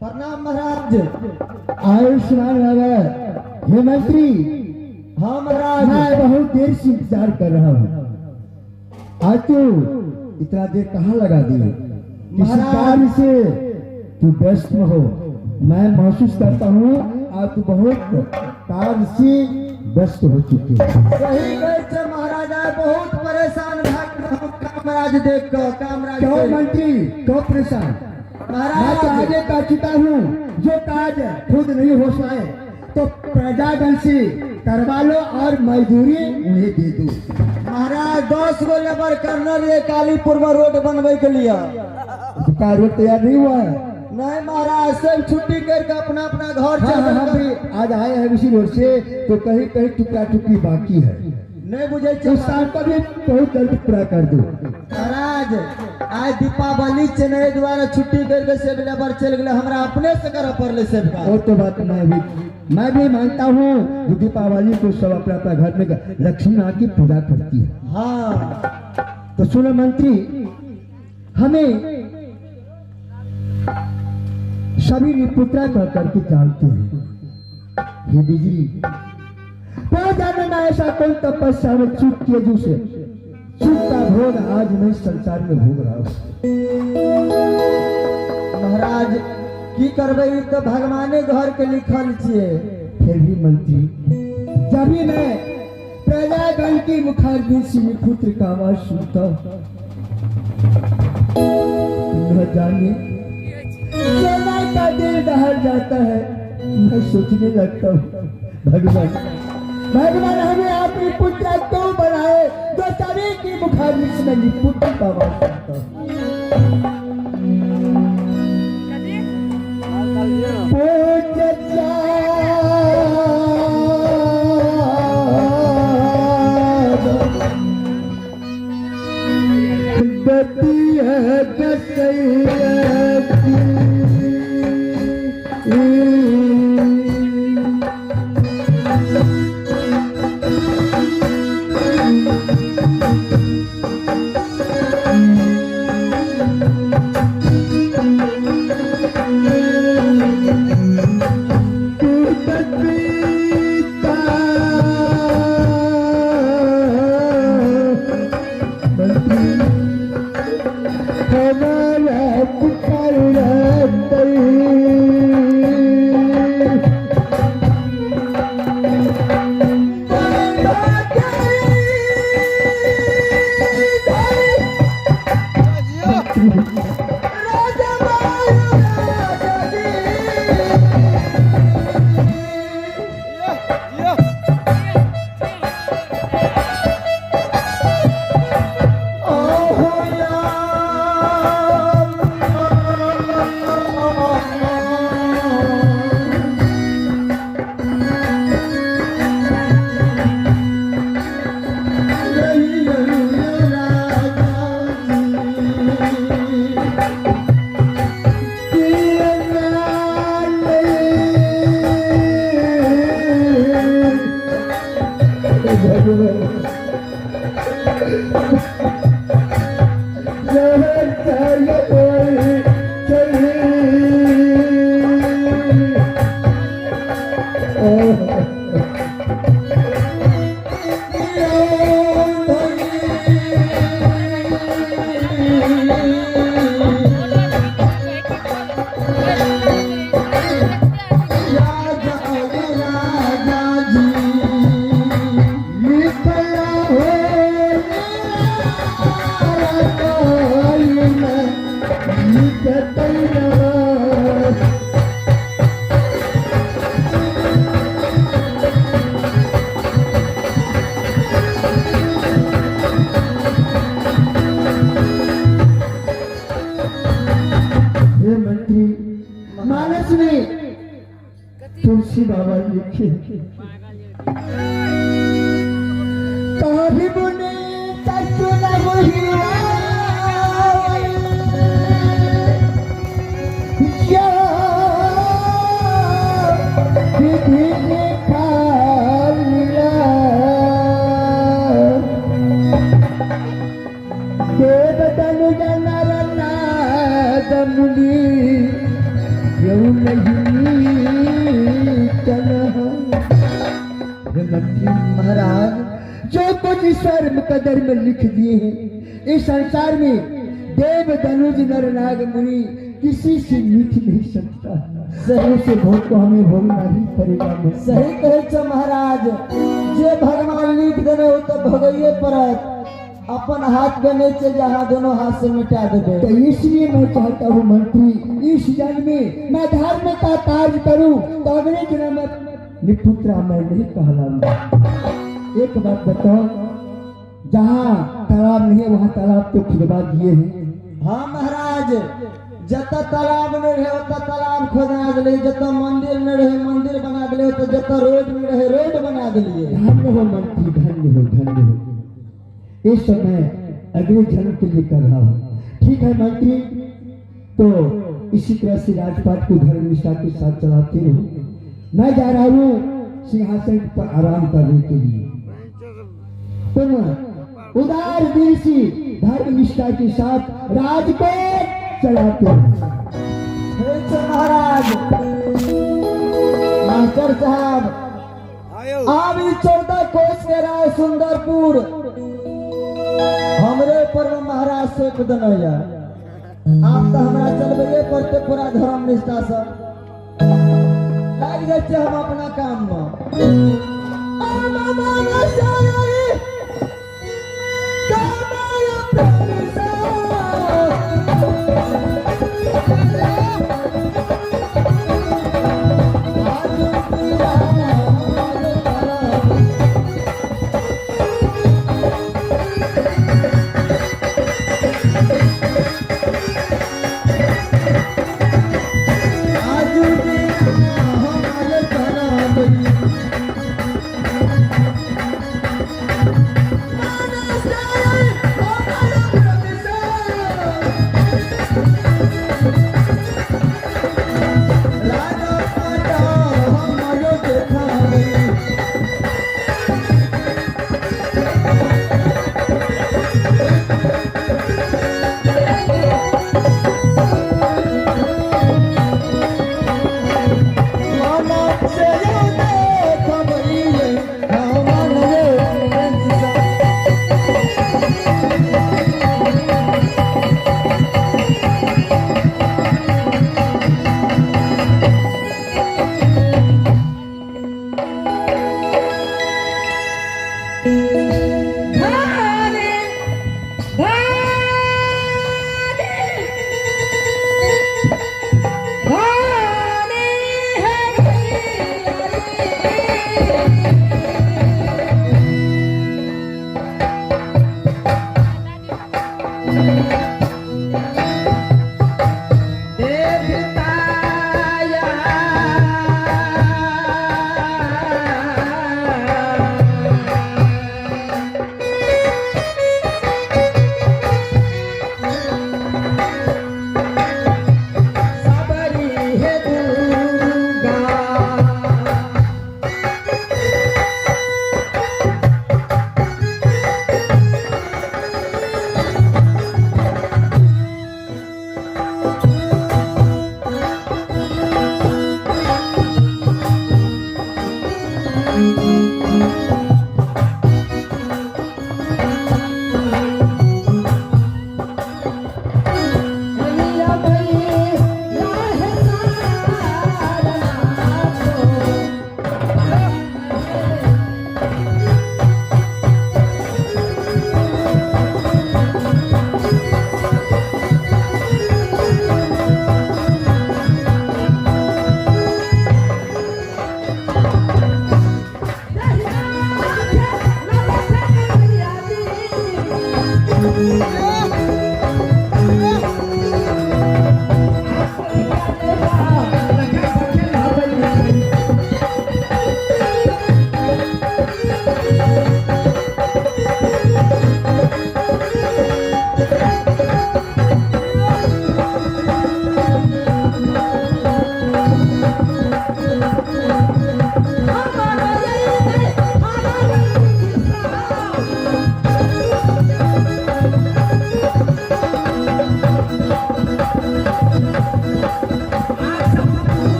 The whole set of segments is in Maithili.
प्रणाम महाराज। आयुष्मान भव। हे मंत्री। हाँ महाराज। मैं बहुत देर से इंतजार कर रहा हूँ, आज तू इतना देर कहाँ लगा दी? किसी महाराज। कार्य से तू व्यस्त हो, मैं महसूस करता हूँ आज तू बहुत कार्य से व्यस्त हो चुके हो। सही कहै छै महाराज, आइ बहुत परेशान भए गेलहुँ हम कामराज देख कऽ, कामराज क्यों देख। मंत्री, क्यों परेशान? मैं तो महाराज आगे कह चुका हूँ, जो कार्य खुद नहीं हो पाए तो प्रजागण से करवा लो और मजदूरी उन्हें दे दो। महाराज 10 गो लेबर करने रहिए कालीपुर में रोड बनबै के लिए। तो का रोड तैयार नहीं हुआ है? नहीं महाराज, सब छुट्टी करके अपना अपना घर हाँ, चल हाँ, हम गेल। भी आज आए हैं उसी रोड से, तो कहीं कहीं टुकड़ा टुकड़ी बाकी है। नहीं बुझै छै। उस काम को भी बहुत जल्द पूरा कर दो। महाराज आइ दीपावली छै ने, एहि दुआरे छुट्टी करके सब लेबर चलि गेलै, हमरा अपने से करऽ पड़लै सब काम। वो तो बात मैं भी मानता हूँ जो दीपावली को सब अपना अपना घर में लक्ष्मी माँ की पूजा करती है। हाँ। तो सुनो मंत्री, हमें सभी निपुत्रा कह करके जानते हैं। हे बिजली, कौन जाने ना ऐसा कौन तपस्या में चूक किए जो से चूक का भोग आज मैं संसार में भोग रहा हूं। महाराज की करबै, ई तऽ भगवाने घर के लिखल छियै। फिर भी मंत्री, जब भी मैं प्रजागण की मुखारबिंद से निपुत्र का आवाज सुनता हूं, न जाने सोना का दिल दहल जाता है। मैं सोचने लगता हूँ, भगवान भगवान हमें अपनी पुत्र क्यों बनाए जो सभी की मुखारबिंद से मैं निपुत्र का आवाज सुनता हूँ। पूज्य चाँद गति है कसैया की। पिता मंत्री हमारा। भगवान जहर चल चली। राजा जी निकला हो हे मंत्री, मानस में तुलसी बाबा लिखे, कभी बुने तत्व न मोहिवा या विधि लिखा देव तनुज नर नाद मुनि क्यों नहीं चल। हे मंत्री महाराज, जो कुछ ईश्वर मुकद्दर में लिख दिए हैं इस संसार में देव धनुज नर नाग मुनि किसी से मिट नहीं सकता। सही उसे भोग को हमें भोगना ही पड़ेगा। सही कहै छ महाराज, जे भगवान लिख देने ओ तो भोगैये पड़त। अपन हाथ के नहीं छै जे अहाँ दोनों हाथ से मिटा देबै। तो इसलिए मैं चाहता हूँ मंत्री, इस जन्म में मैं धर्म का कार्य करूँ तो अगले जन्म में निपुत्रा मैं नहीं कहलाऊंगा। एक बात बताओ, जहाँ तालाब नहीं है वहाँ तालाब तो खुदवा दिए हैं। हाँ महाराज, जत तालाब नहीं रहे ओत तालाब खोदा दिले, जत मंदिर नहीं रहे मंदिर बना दिले, तो जत रोड नहीं रहे रोड बना दिलिए। धन्य हो मंत्री, धन्य हो, धन्य हो। ये सब मैं अगले जन्म के लिए कर रहा हूँ। ठीक है मंत्री, तो इसी तरह से राजपाट को धर्म निष्ठा के साथ चलाते रहो। मैं जा रहा हूँ सिंहासन पर आराम करने के लिए। तुम उदार दिल से धर्म निष्ठा के साथ राज को चलाते रहो। ठीक छै महाराज। मास्टर साहब, आब ई 14 कोस के राय सुंदरपुर हमरे पर में महाराज सौंप देने या। आब तऽ हमरा चलबैये पड़तै पूरा धर्म निष्ठा से। लागि जाइ छियै हम अपना काम में। आ मामा नसाई, कमाया प्रेम से। धारे धारे धारे हरे। देवताया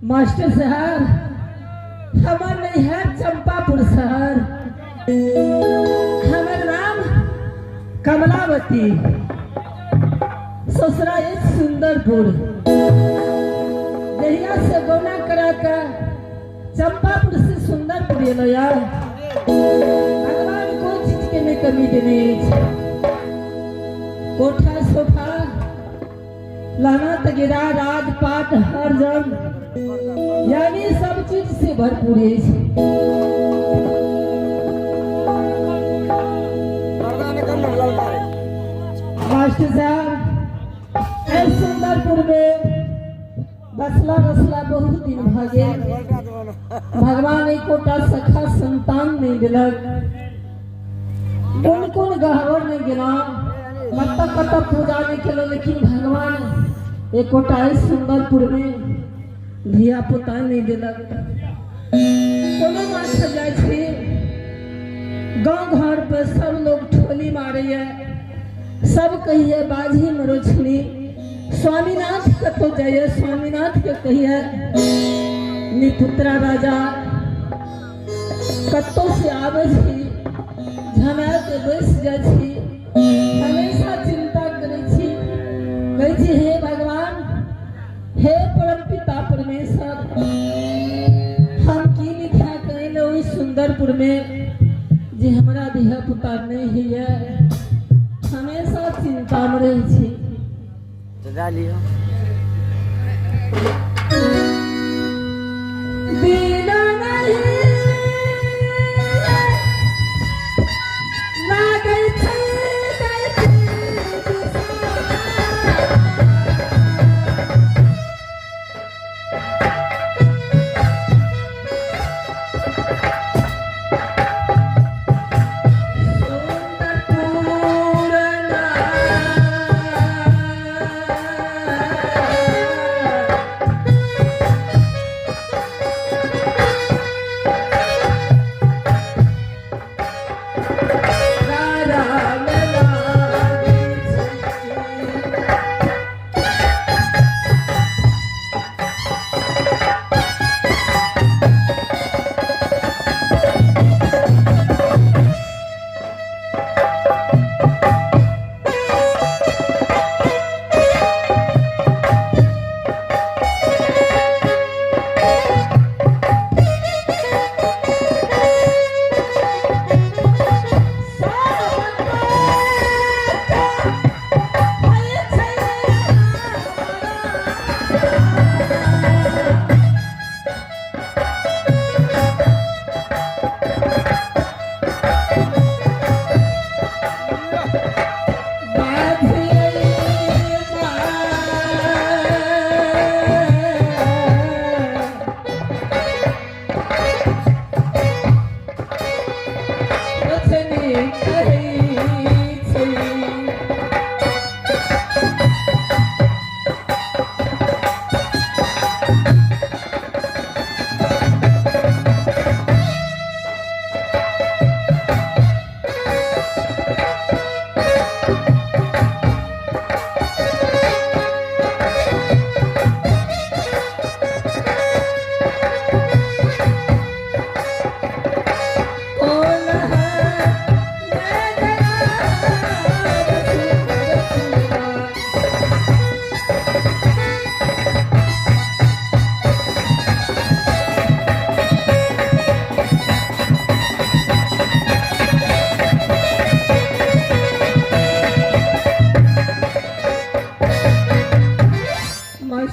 मास्टर साहब, हमार नहीं है चंपापुर शहर, हमर नाम कमलावती, ससुरा सुंदरपुर। जहिया से गौना करा के चंपापुर से सुंदरपुर एलो यार, भगवान कोई चीज के नहीं कमी देने। कोठा सोफा लाना तगेरा राजपाट हर जन, यानी सब चीज से भरपूर है। मास्टर साहब, सुंदरपुर में बसला बसला बहुत दिन भ गेल, भगवान एकोटा सखा संतान नहीं दिलक। कोन कोन गहवर नहीं गेलहुँ, कतऽ कतऽ पूजा नहीं केलहुँ, लेकिन भगवान एकोटा सुंदरपुर में धिया पुता नहीं दिलक। कोनो मास्टर जाइ छी, गाँव घर पर सब लोग ठोली मारैया, सब कहिए बाजी मरोछनी। स्वामीनाथ कतौ जाइए, स्वामीनाथ के कहिए निपुत्रा राजा कतौ से आबै छी, झमाय के बैस जाइ छी, हमेशा चिंता करै छी, कहै छी हे भगवान, हे परम पिता परमेश्वर, हम की मिथ्या कहले ओहि सुंदरपुर में जे हमरा धिया पुता नहीं होइए, हमेशा चिंता में रहै छी। बिना नहीं लागै छै। सुंदर पूरना।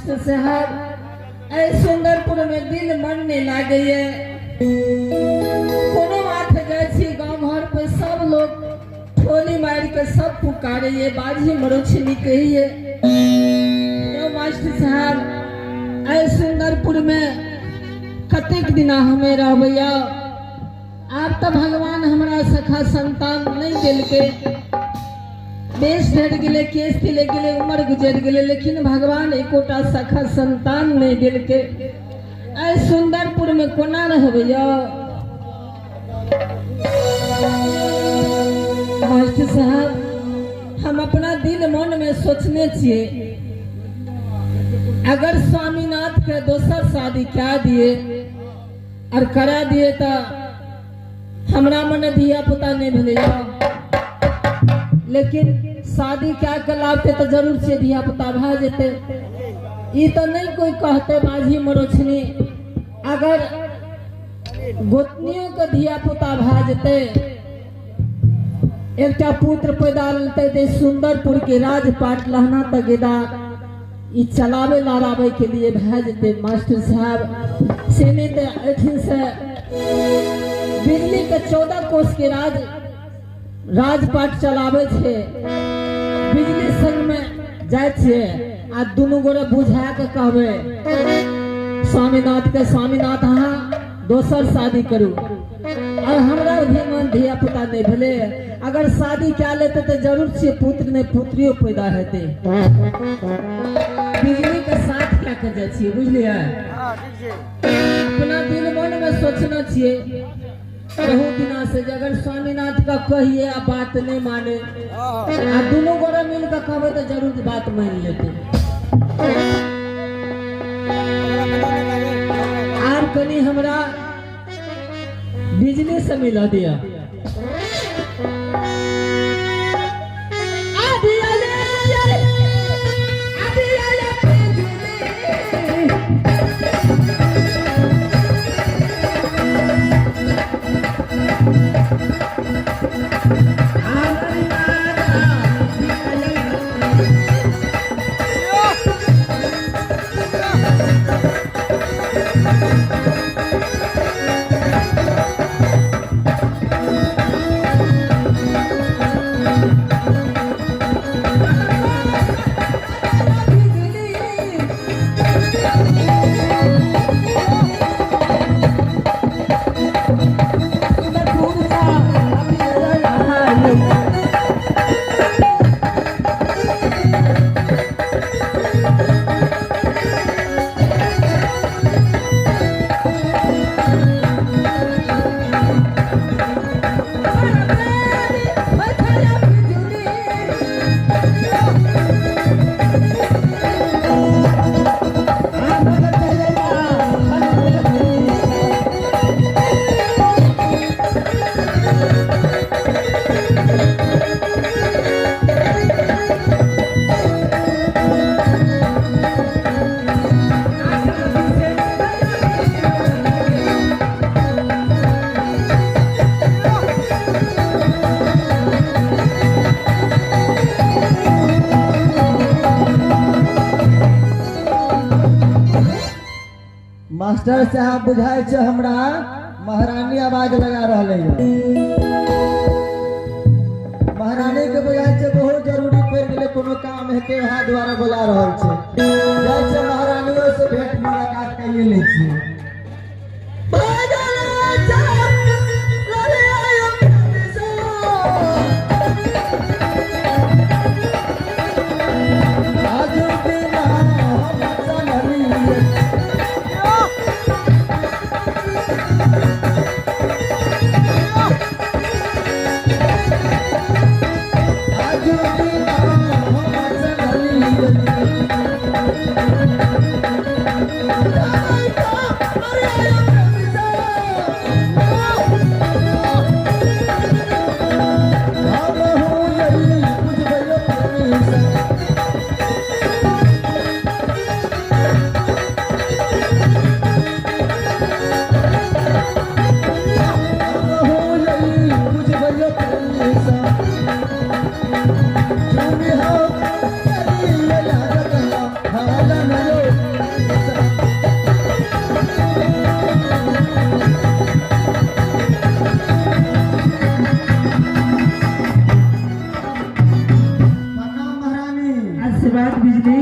मास्टर साहब, एहि सुंदरपुर में दिल मन नहीं लागैए। कोनो बात जाइ छी गाँव घर पर सब लोग ठोली मारि के सब पुकारैए, बाजी मरोछनी कहिए। यौ मास्टर साहब, एहि सुंदरपुर में कतेक दिना हमें रहबै यौ? आब तऽ भगवान हमरा सखा संतान नहीं देलकै, बेस भेट गेलै, केस तिले गेलै, उम्र गुजरि गेलै, लेकिन भगवान एकोटा सखा संतान नहीं देलकै। एहि सुंदरपुर में कोना रहबै यौ? मास्टर साहब, हम अपना दिल मन में सोचने छियै, अगर स्वामीनाथ के दोसर शादी कए दिए और करा दिए तो हमरा मने धिया पुता नहीं भेलै यौ, लेकिन शादी कए के लाबते तो जरूर से धिया पुता भए जेतै। ई तो नहीं कोई कहते बाजी मरोछनी, अगर गोतनियों के धिया पुता भए जेतै, एकटा पुत्र पैदा लेतै ते सुंदरपुर के राजपाट लहना तगेदा ई चलावे लड़ावे के लिए भए जेतै। मास्टर साहब से नहीं तो एठिन से बिजली के 14 कोस के राजपाट चलावे छे, बिजली संग में जाय छे आ दुनू गोरे बुझा के कहबे स्वामीनाथ के, स्वामीनाथ अहाँ दोसर शादी करू, और हमरा मन धिया पुता नहीं भेले, अगर शादी कए लेते तो जरूर से पुत्र नहीं पुत्रियो पैदा हेतै। बिजली के साथ क्या के जाइ छियै, बुझलियै? अपना दिल मन में सोचना छियै बहुत दिना से, जे अगर स्वामीनाथ का कहिए आ बात नहीं माने आ दुनू गोरे मिल के कहबै तो जरूर बात मान लेते। आब कनी हमरा बिजली से मिला दिया। मास्टर साहब बुझाय छै हमरा महारानी आवाज लगा रहलै है। महारानी के बुझाय छै बहुत जरूरी पड़ि गेलै, कोनो काम हेतै वएह दुआरे बोला रहल छै। जाइ छै महारानियो से भेंट मुलाकात कइए लै छियै। हैत बिजली?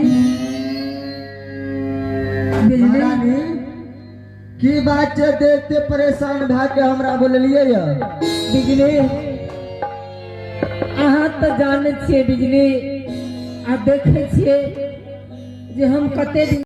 बिजली महारानी की बात छै देखते परेशान भए के हमरा बोललियै यऽ? बिजली अहाँ तऽ जानै छियै बिजली, आ देखै छियै जे हम कते दिन